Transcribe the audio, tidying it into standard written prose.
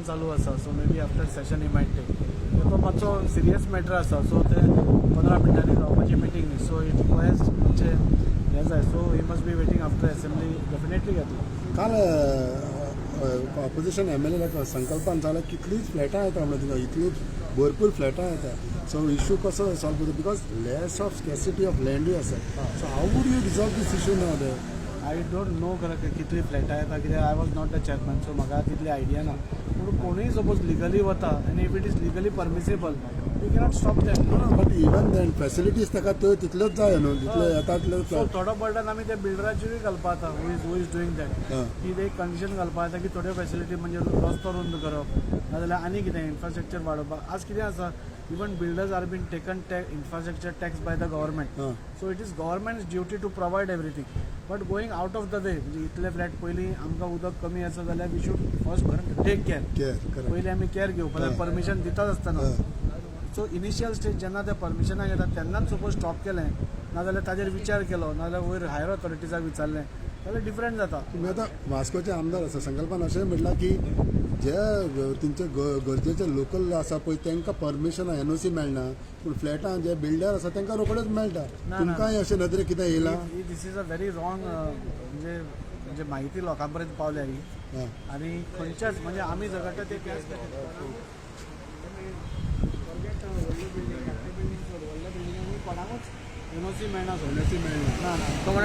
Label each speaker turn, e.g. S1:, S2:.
S1: चालू आसा, so maybe after session he might take. तो मातसो सिरियस मॅटर आसा, सो ते 15 मिनटांनी जावपाची मिटींग न्ही. सो it requires मातशें हें जाय, so he must be waiting after assembly, definitely घेतलो.
S2: काल ऑपोजिशन एमएलए संकल्पान जाल्यार कितलींच फ्लॅटां येता म्हणून थिंगा, इतली भरपूर फ्लॅटां येता. सो इशू कसो सॉल्व करता? Because less of scarcity of लँडूय आसा, so how would you resolve this issue now they?
S1: I don't know खरें कितली फ्लॅटां येता, कित्याक I was not the chairman, so म्हाका तितली आयडिया ना. पूण कोणूय सपोज लिगली वता आनी if it is legally permissible, you cannot stop them.
S2: But even then facilities ताका त्यो तितल्योच जाय न्हू, जितले येता तितले.
S1: सो थोडो बर्डन आमी त्या बिल्डराचेरूय घालपा जाता, who is doing that, की एक कंडिशन घालपा जाता की थोड्यो फॅसिलिटी, म्हणजे रस्तो रुंद करप, नाजाल्यार आनी कितें इन्फ्रास्ट्रक्चर वाडोवपाक. आज कितें आसा, even builders are been taken infrastructure tax by the government. So it is government duty to provide everything, but going out of the way, म्हणजे इतले फ्लॅट, पयलीं आमकां उदक कमी आसा जाल्यार we should first take care.
S2: Care, correct.
S1: पयलीं आमी केअर घेवपाक जाय परमिशन दिताच आसतना. सो इनिशियल स्टेज जेन्ना ते परमिशनाक येता तेन्नाच सपोज स्टॉप केलें, नाजाल्यार ताजेर विचार केलो, नाजाल्यार वयर हायर ऑथॉरिटीजाक विचारलें जाल्यार डिफरंट जाता.
S2: तुमी आतां वास्कोचे आमदार आसा, संकल्पान अशें म्हटलां की जे तेंचे गरजेचे लोकल आसा पळय, तांकां परमिशन एनओसी मेळना, पूण फ्लॅटां जे बिल्डर आसा तांकां रोखडेच मेळटा.
S1: ना.
S2: तुमकांय अशें नदरेक कितें येयलां?
S1: This is a very wrong म्हणजे म्हणजे माहिती लोकां पर्यंत पावल्या ही. आनी खंयच्याच, म्हणजे आमी झगडटा ते त्याच व्हडले बिल्डिंग, धाकटे बिल्डिंग, व्हडल्या बिल्डिंगांनी कोणाकूच एनओसी मेळना.
S2: एनओसी मेळना.
S1: ना ना, तो म्हणटा.